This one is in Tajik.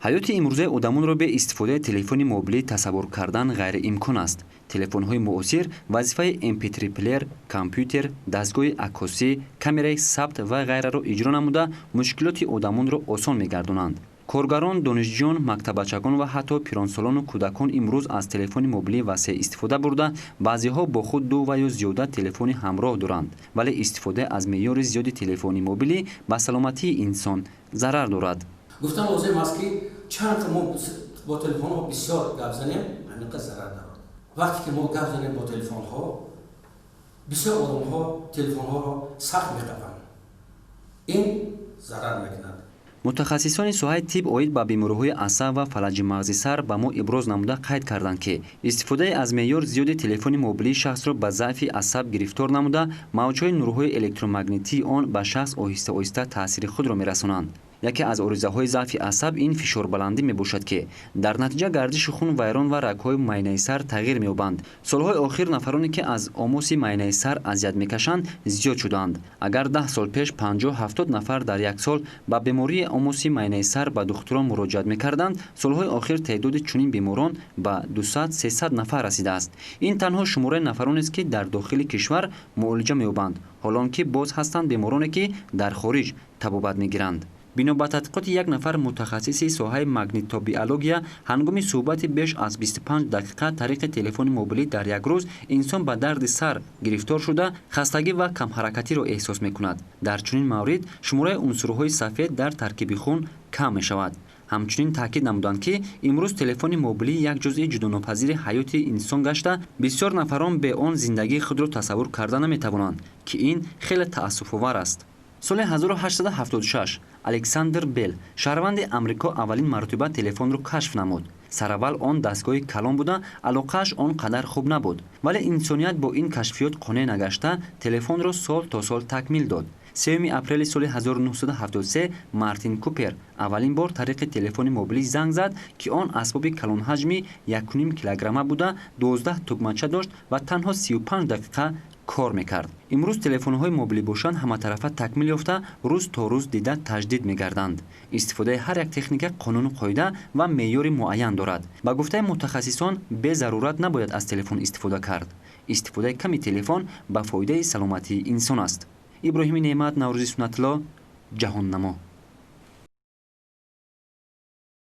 Ҳаёти имрӯзаи одамонро бе истифодаи телефони мобилӣ тасаввур кардан ғайриимкон аст. Телефонҳои муосир вазифаи mp3-плеер, компютер, дастгоҳи аккосӣ, камераи сабт ва ғайраро иҷро намуда, мушкилоти одамонро осон мегардонанд. Коргарон, донишҷӯён, мактаббачагон ва ҳатто пиронсолону кӯдакон имрӯз аз телефони мобилӣ васеъ истифода бурда, баъзеҳо бо худ ду ва ё зиёда телефони ҳамроҳ доранд. Вале истифода аз меъёри зиёди телефони мобилӣ ба саломатии инсон зарар дорад. Гуфтан лозим аст, ки чанд мо бо телефонҳо бисёр гап занем, ҳаминқадр зарар дорад. Вақте ки мо гап занем бо телефонҳо бисёр, одамҳо телефонҳоро сахт меқапанд, ин зарар мекунад. Мутахассисони соҳаи тиб оид ба бемориҳои асаб ва фалаҷи мағзи сар ба мо иброз намуда, қайд карданд, ки истифодаи аз меъёр зиёди телефони мобилӣ шахсро ба заъфи асаб гирифтор намуда, мавҷҳои нурҳои электромагнитии он ба шахс оҳиста-оҳиста таъсири худро мерасонанд. Яке аз оризаҳои заъфи асаб ин фишорбаландӣ мебошад, ки дар натиҷа гардиши хун вайрон ва рагҳои майнаи сар тағйир меёбанд. Солҳои охир нафароне, ки аз омоси майнаи сар азият мекашанд, зиёд шудаанд. Агар 10 сол пеш 50-70 нафар дар як сол ба бемории омоси майнаи сар ба духтурон муроҷиат мекарданд, солҳои охир теъдоди чунин беморон ба 200-300 нафар расидааст. Ин танҳо шумораи нафаронест, ки дар дохили кишвар муолиҷа меёбанд, ҳол он ки боз ҳастанд бемороне, ки дар хориҷ табобат мегиранд. Бино ба тадқиқоти як нафар мутахассиси соҳаи магнитобиология, ҳангоми суҳбати беш аз 25 дақиқа тариқи телефони мобилӣ дар як рӯз инсон ба дарди сар гирифтор шуда, хастагӣ ва камҳаракатиро эҳсос мекунад. Дар чунин маврид шумораи унсурҳои сафед дар таркиби хун кам мешавад. Ҳамчунин таъкид намуданд, ки имрӯз телефони мобилӣ як ҷузъи ҷудонопазири ҳаёти инсон гашта, бисёр нафарон бе он зиндагии худро тасаввур карда наметавонанд, ки ин хеле таассуфовар аст. Соли 1876 Александр Белл, шаҳрванди Амрико, аввалин маротиба телефонро кашф намуд. Сараввал он дастгоҳи калон буда, алоқааш он қадар хуб набуд, вале инсоният бо ин кашфиёт қонеъ нагашта, телефонро сол то сол такмил дод. 3 апрели соли 1973 Мартин Купер аввалин бор тариқи телефони мобилӣ занг зад, ки он асбоби калонҳаҷми 1,5 килограмма буда, 12 тугмача дошт ва танҳо 35 дақиқа кор мекард. Имрӯз телефонҳои мобилӣ бошанд, ҳаматарафа такмил ёфта, рӯз то рӯз дида таҷдид мегарданд. Истифодаи ҳар як техника қонуну қоида ва меъёри муайян дорад. Ба гуфтаи мутахассисон, безарурат набояд аз телефон истифода кард. Истифодаи ками телефон ба фоидаи саломатии инсон аст. Иброҳими Неъмат, Наврӯзи Суннатулло, «Ҷаҳоннамо».